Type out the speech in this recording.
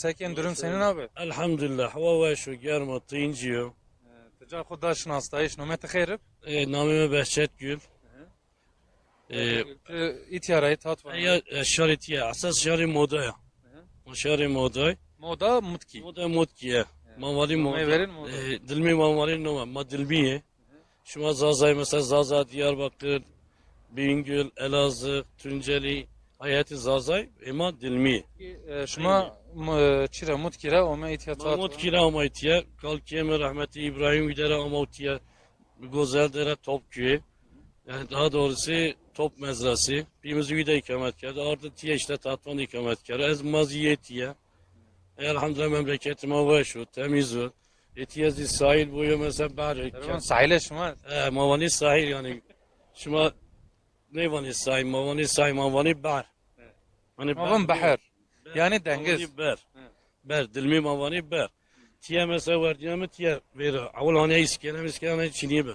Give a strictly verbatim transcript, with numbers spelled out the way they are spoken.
Sekên durum senin abi? Elhamdülillah, hava weş o, germ o, tîncî yo. E, ti ca xwu da şinastayîş, nomê ti xeyr ib? E, namê mi Behçet Gül. Hı hı. E, Ti îtya ra yî, tat vana? Ya, e, şarê tiye, esas şarê Moda ya. Hı hı. Ma şarê Moda. Moda Mutkî. Moda Mutkî ye. Evet. Ma vanî Moda. Nomê verên Moda. E, Dilmî ma vanî nome, ma Dilmî yê. Şima Zazay, mesela Zaza, Diyarbakır, Bingöl, Elazığ, Tunceli, hayatı Zazay, ema Dilmi. E, şima m-, çira Mutkî ra ome îtya? Ma tat Mutkî ra ome îtya, kalkê mi rahmetli İbrahim Güder'e ama îtya, Gozel Dere Topköy'e. Yani daha doğrusu top mezrası. Pîyê mi zî wî de îkamet kerdo. Ardı tiye işte Tatvan îkamet kerdo. Ez ma zî yê tiye. Elhamdülillah memleketî ma weş o, temiz o. Etiye zî sahil boyu mesela ber. Erman sahile şima? E, ma vanî sahil yani. Şima ne vanî sahil, ma vanî sahil, ma vanî ber. Evet. Hani ma van behr. Behr. Yani deniz. Ma vanî ber. Evet. Ber, Dilmî ma vanî ber. Tiye mesela werdîya mi tiye vera. Ewil hanî îskele, îskele çinî bi.